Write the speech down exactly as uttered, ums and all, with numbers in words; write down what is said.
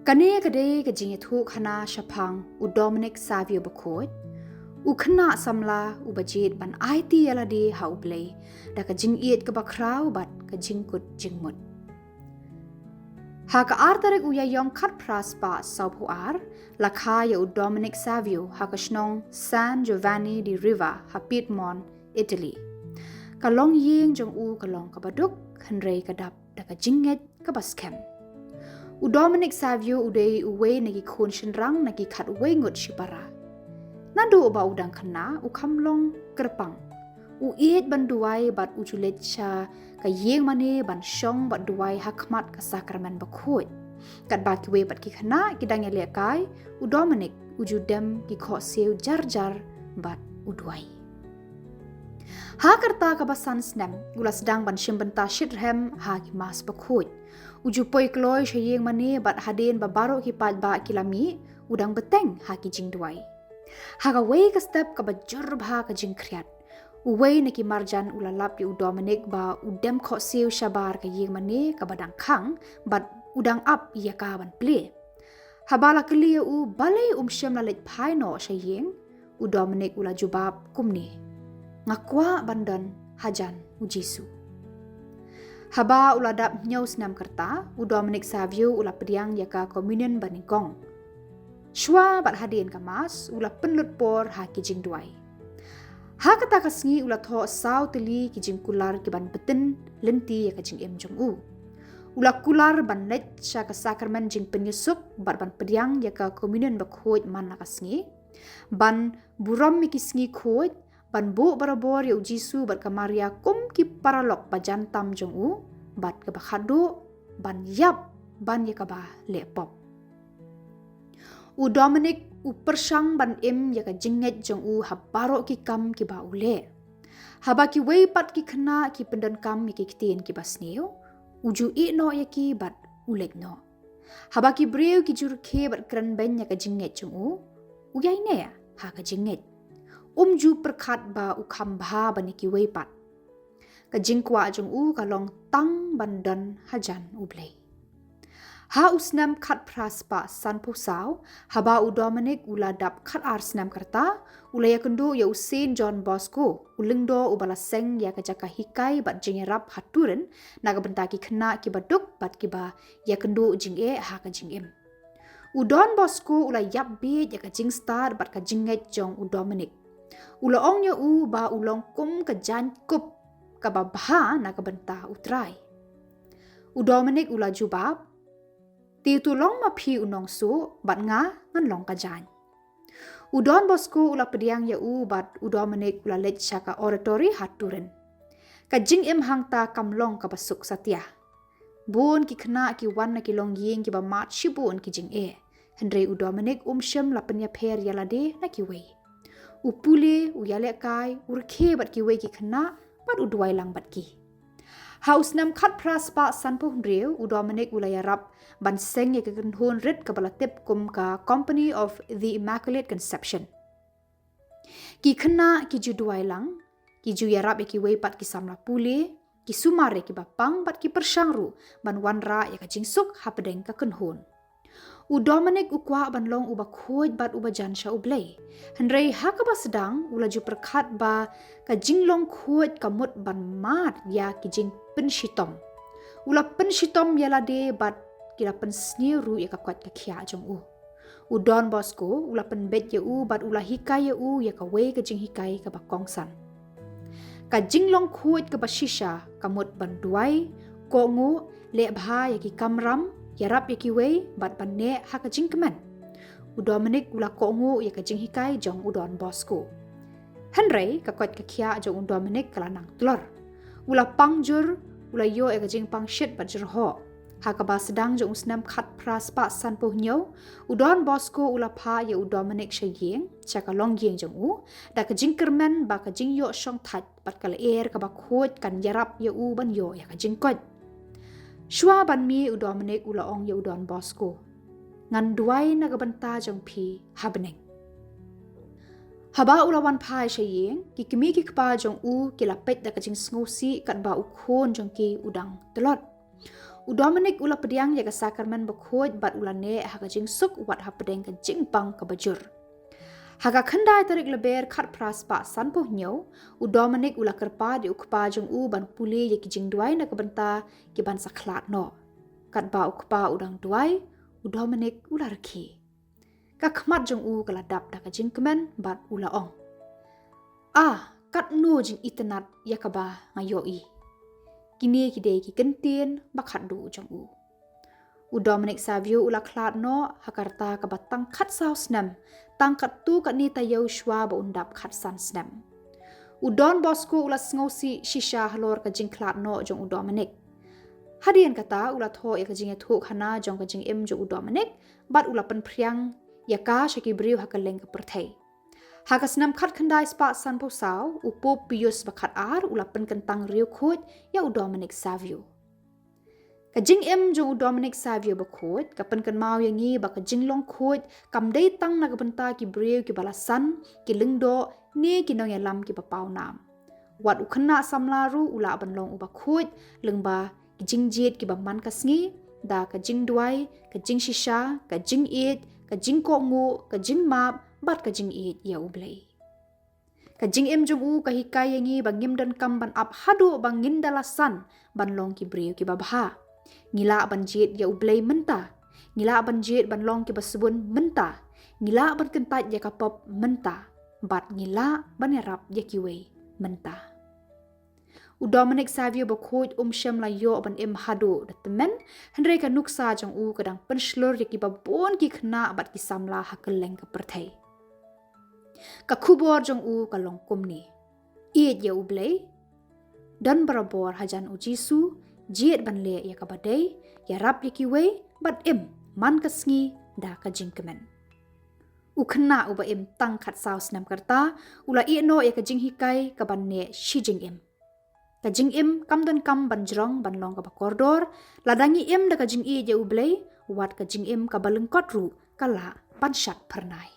Kane ka dei ka jingïathuhkhana shaphang u Dominic Savio bakhuid, u khynnah samla uba jied ban aiti ïa lade ha U Blei da ka jingïeit kaba khraw bad ka jingkut jingmut. Ha ka ar tarik u Ïaïong khatphra spah sawphew ar, la kha ïa u Dominic Savio ha ka shnong San Giovanni di Riva ha Piedmont, Italy. Ka longïing jong u ka long kaba duk, hynrei ka dap da ka jingngeit kaba skhem. U Dominic Savio u dei uwei na ki khun shynrang na ki khatwei ngut shipara. Naduh ba u dang khynnah u kham long kyrpang. U ïeit ban duwai bad u ju leit sha ka ïing mane ban shong bad duwai ha khmat ka sakramen bakhuid. Katba kiwei pat ki khynnah ki dang ïalehkai, u Dominic u ju dem ki khohsiew jar jar bad u duwai. Ha ka rta kaba san snem u la sdang ban shim bynta shitrhem ha ki mass bakhuid. U ju poi kloi sha ïing mane bad hadien ba baroh ki paidbah ki la mih, u dang bteng ha ki jingduwai. Ha kawei ka step kaba jur bha ka jingkhriat, uwei na ki marjan u la lap ïa u Dominic ba u dem khohsiew shabar ka ïing mane kaba dang khang bad u dang ap ïa ka ban plie. Haba la kylli ïa u balei um shym la leit phai noh sha ïing, u Dominic u la jubab kumne: "Nga kwah ban don hajan u Jisu." Haba u la dap hynñiew snem ka rta, u Dominic Savio u la pdiang ïa ka communion banyngkong. Shuwa bad hadien ka mass u la pynlut por ha ki jingduwai. Ha kata ka sngi u la thoh saw tylli ki jingkular ki ban bteng lynti ïa ka jingim jong u. U la kular ban leit sha ka sakramen jingpynïasuk bad ban pdiang ïa ka communion bakhuid man la ka sngi, ban burom ïa ki sngi khuid, ban buh barabor ïa u Jisu bad ka Maria kum ki paralok ba jan tam jong u, bad kaba khatduh, ban ïap ban ïa kaba leh pop. U Dominic u pyrshang ban im ïa ka jingngeit jong u ha baroh ki kam kiba u leh. Haba kiwei pat ki khynnah ki pyndonkam ïa ki ktien kiba sniew, u ju ïeh noh ïa ki bad u leit noh. Haba ki briew ki ju rkhie bad kren beiñ ïa ka jingngeit jong u, u ïaineh ha ka jingngeit. Um ju pyrkhat ba u kham bha ban ïa kiwei pat. Ka jingkwah jong u ka long tang ban don hajan U Blei. Ha u snem khatphra spah sanphew saw, haba u Dominic u la dap khatar snem ka rta, u la ïakynduh ïa u Saint John Bosco, u lyngdoh uba la seng ïa ka jaka hikai bad jingïarap ha Turin na ka bynta ki khynnah kiba duk bad kiba ïakynduh jingeh ha ka jingim. U Don Bosco u la ïap bieit ïa ka jingstad bad ka jingngeit jong u Dominic. U la ong ïa u ba u long kum ka jaiñ kup kaba bha na ka bynta U Trai. U Dominic u la jubab: "Te to long ma phi u nongsuk bad nga ngan long ka jaiñ." U Don Bosco u la pdiang ïa u bad u Dominic u la leit sha ka oratory ha Turin. Ka jingim hangta kam long kaba suk satia. Bun ki khynnah ki wan na ki longïing kiba mad shibun ki jingeh. Hynrei u Dominic um shym la pynïapher ïa lade na kiwei. U pule, u ïalehkai, u rkhie bad kiwei ki khynnah, bad u duwai lang bad ki. Ha u snem khatphra spah sanphew hynriew, u Dominic u la ïarap ban seng ïa ka kynhun rit kaba la tip kum ka Company of the Immaculate Conception. Ki khynnah ki ju duwai lang, ki ju ïarap ïa kiwei pat ki samla pule, ki sumar ïa kiba pang bad ki pyrshang ruh ban wanrah ïa ka jingsuk hapdeng ka kynhun. U Dominic u kwah ban long uba khuid bad uba jan sha U Blei. Hynrei ha kaba sdang u la ju pyrkhat ba ka jinglong khuid ka mut ban mad ïa ki jingpynshitom. U la pynshitom ïa lade bad ki la pynsniew ruh ïa ka koit ka khiah jong u. U Don Bosco u la pynbeit ïa u bad u la hikai ïa u ïa kawei ka jinghikai kaba kongsan. Ka jinglong khuid kaba shisha ka mut ban duwai, kohnguh, leh bha ïa ki kamram, ïarap ïa kiwei bad ban neh ha ka jingkmen. U Dominic u la kohnguh ïa ka jinghikai jong u Don Bosco. Hynrei ka koit ka khiah jong u Dominic ka la nang tlot. U la pang jur, u la ïoh ïa ka jingpang shit bad jyrhoh. Ha kaba sdang jong u snem khatphra spah sanphew hynñiew, u Don Bosco u la phah ïa u Dominic sha ïing, sha ka longïing jong u, da ka jingkyrmen ba ka jingïoh shongthait bad ka lyer kaba khuid kan ïarap ïa u ban ïoh ïa ka jingkoit. Shuwa ban mih u Dominic u la ong ïa u Don Bosco: "Ngan duwai na ka bynta jong phi ha bneng." Haba u la wan phai sha ïing, ki kmie ki kpa jong u ki la peit da ka jingsngewsih katba u khun jong ki u dang tlot. U Dominic u la pdiang ïa ka sakramen bakhuid bad u la neh ha ka jingsuk wat hapdeng ka jingpang kaba jur. Ha ka khyndai tarik Lber khatphra spah sanphew hynñiew, u Dominic u la kyrpad ïa u kpa jong u ban pule ïa ki jingduwai na ka bynta ki ban sa khlad noh. Katba u kpa u dang duwai, u Dominic u la rkhie. Ka khmat jong u ka la dap da ka jingkmen bad u la ong, "Ah, katno jingitynnad ïa kaba nga ïohi. Kine ki dei ki kyntien ba khatduh jong u." U Dominic Savio u la khlad noh ha ka rta kaba tang khatsaw snem, tang katto katne taïew shuwa ba un dap khatsan snem. U Don Bosco u la sngewsih shisha halor ka jingkhlad noh jong u Dominic. Hadien kata u la thoh ïa ka jingïathuhkhana jong ka jingim jong u Dominic bad u la pynphriang ïa ka sha ki briew ha kylleng ka pyrthei. Ha ka snem khatkhyndai spah sanphew saw, u Pope Pius ba khatar u la pynkyntang riewkhuid ïa u Dominic Savio. Ka jingim jong u Dominic Savio bakhuid ka pynkynmaw ïa ngi ba ka jinglong khuid kam dei tang na ka bynta ki briew kiba la san, ki lyngdoh ne ki nongïalam kiba pawnam. Wat u khynnah samla ruh u lah ban long uba khuid lyngba ki jingjied kiba man ka sngi, da ka jingduwai, ka jingshisha, ka jingïeit, ka jingkohnguh, ka jingmap bad ka jingïeit ïa U Blei. Ka jingim jong u ka hikai ïa ngi ba ngim donkam ban ap haduh ba ngin da la san ban long ki briew kiba bha. Ngi lah ban jied ïa U Blei mynta. Ngi lah ban jied ban long kiba sbun mynta. Ngi lah ban kyntait ïa ka pop mynta. Bad ngi lah ban ïarap ïa kiwei mynta. U Dominic Savio bakhuid um shym la ïoh ban im haduh da tymmen, hynrei ka nuksa jong u ka dang pynshlur ïa kiba bun ki khynnah bad ki samla ha kylleng ka pyrthei. Ka khubor jong u ka long kumne: Ïeit ïa U Blei, don barabor hajan U Jisu, jied ban leh ïa kaba dei, ïarap ïa kiwei, bad im man ka sngi da ka jingkmen. U khynnah uba im tang khatsaw snem ka rta u la ïeh noh ïa ka jinghikai kaban neh shi jingim. Ka jingim kam donkam ban jrong ban long kaba kordor, lada ngi im da ka jingïeit ïa U Blei, wat ka jingim kaba lyngkot ruh ka lah ban shad phyrnai.